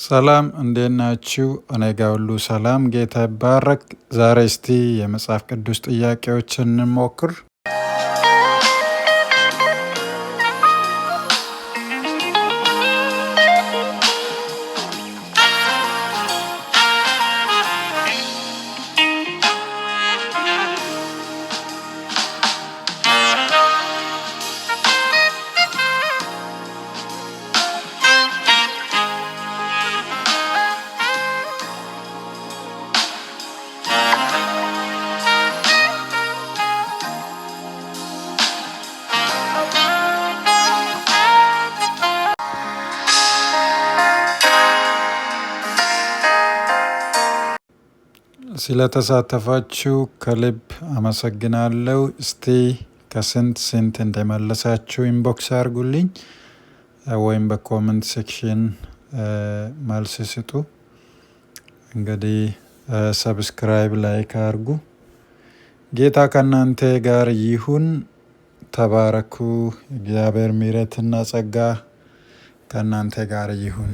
ሰላም እንዴት ናችሁ? እኔ ጋር ሁሉ ሰላም፣ ጌታ ይባረክ። ዛሬ እስቲ የመጽሐፍ ቅዱስ ጥያቄዎችን እንሞክር። ስለተሳተፋችሁ ከልብ አመሰግናለሁ። እስቲ ከስንት ስንት እንደመለሳችሁ inbox አድርጉልኝ ወይም በ comment section መልስ ስጡ። እንግዲህ subscribe፣ like አድርጉ። ጌታ ከእናንተ ጋር ይሁን። ተባረኩ። እግዚአብሔር ምሕረትና ጸጋ ከእናንተ ጋር ይሁን።